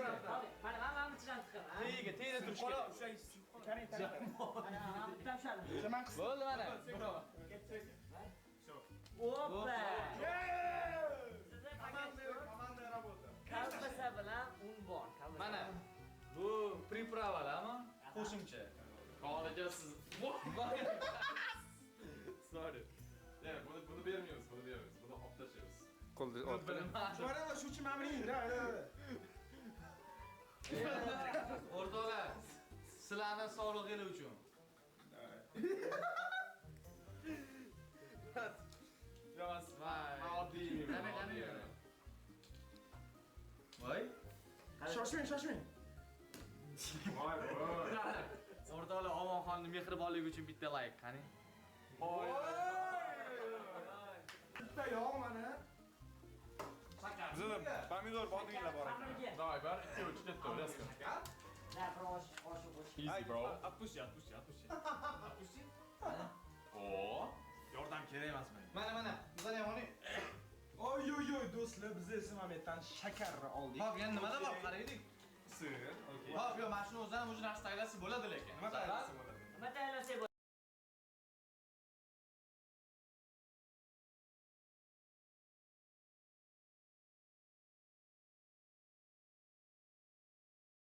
Mana mana mana bittadan tiqaman. Tagiga, tagida turish kerak. Qarang, qarang. Mana mana bitta ushladim. Man qisdim. Bo'ldi mana. Oppa! Sizda Команда работа. Kolbasa bilan un bor. Kolbasa. Mana bu приправа larmi? Qo'shimcha. Komil aka, siz Sorry. Ne, buni bermaymiz, buni bermaymiz. Buni olib tashlaymiz. Qo'lda olib. Mana shu uchun mana buni yeydi. O'rtoqlar, sizlarni sog'lig'ingiz uchun. Yo'q, Voy. men oddiy yeyman. Dami, dami yeyman. Voy. Shoshmang, shoshmang. Voy, voy. O'rtoqlar, Omonxonni mehribonligi uchun bitta like, qani. Bitta yog' mana. Bizda pomidor bodringlar bor ekan. Xamirga. Давай, bar, 2 3 ketdi, let's go. Da, bir oshiq qo'shish. Easy, bro. Отпусти, отпусти, отпусти. Отпусти. O. Yordam kerak emas menga. Mana mana, bizlar ham oling. Oy oy oy do'stlar, biz esa mana bu yerdan shakarni oldik. Hop, yana nimalar bor, qaraylik. Sir, okey. Hop, yo, mana shuni o'zidan o'zi narsa tayyorlasa bo'ladi lekin. Nima tayyorlasa bo'ladi? Nima tayyorlasak bo'ladi?